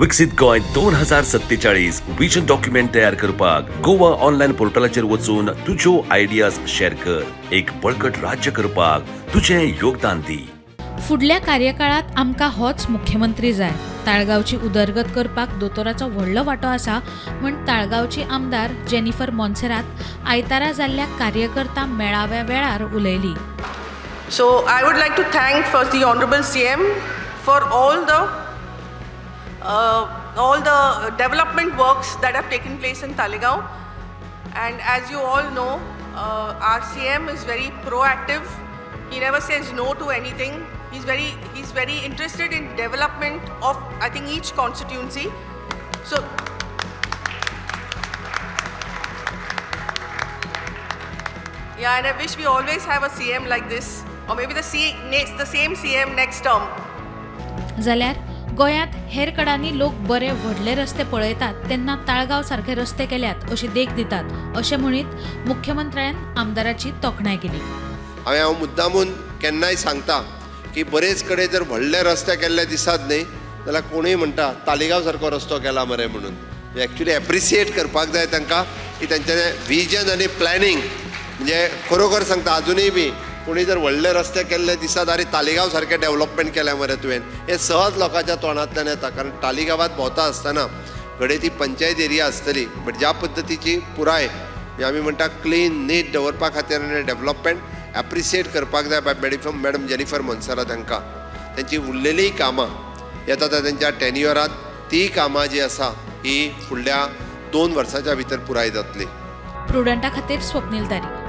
विकसीत Goa 2047 vision document तयार करपाक गोवा ऑनलायन पोर्टलाचेर वचून तुज्यो आयडियाज शेअर कर. एक बळकट राज्य करपाक तुजें योगदान दी. फुडल्या कार्यकाळात आमकां होच मुख्यमंत्री जाय. ताळगांवची उदरगत करपाक दोतोराचो व्हडलो वांटो आसा म्हण ताळगांवची आमदार जेनिफर मोन्सेरात आयतारा जाल्ल्या कार्यकर्ता मेळाव्या वेळार उलयली. So I would like to thank first the Honorable CM for all the development works that have taken place in Taleigao. And as you all know, our CM is very proactive. He never says no to anything. He's very interested in development of, I think, each constituency. So yeah, and I wish we always have a CM like this, or maybe the same CM next term. जाल्यार गोंयांत हेर कडांनी लोक बरे व्हडले रस्ते पळयतात तेन्ना ताळगांव सारखे रस्ते केल्यात अशी देख दितात अशें म्हणीत मुख्यमंत्र्यान आमदाराची तोखणाय केली. हांव मुद्दामून केन्नाय सांगता की बरेच कडेन जर व्हडले रस्ते केल्ले दिसात न्ही जाल्यार कोणूय म्हणटा तालिगांव सारको रस्तो केला मरे म्हणून. एक्चुली एप्रिसिएट करपाक जाय तांकां की तेंचें विजन आनी प्लॅनिंग म्हणजे खरोखर सांगता, आजुनूय बी कोणी जर व्हडले रस्ते केल्ले दिसात, आरे तालिगांव सारकें डेवलपमेंट केलें मरे तुवें, हें सहज लोकांच्या तोंडांतल्यान येता. कारण तालिगांवांत भोंवता आसतना घडये ती पंचायत एरिया आसतली, बट ज्या पद्दतीची पुराय आमी म्हणटा क्लीन नीट दवरपा खातीर आनी डेवलपमेंट एप्रिसिएट करपाक जाय बाय मॅडम जेनिफर मोन्सेरात हांकां. तेंची उरलेलीय कामां येता त्या तेंच्या टेन्युअरांत ती कामां जी आसा ही फुडल्या 2 वर्साच्या भितर पुराय जातली. प्रुडंटा खातीर स्वप्नील तारी.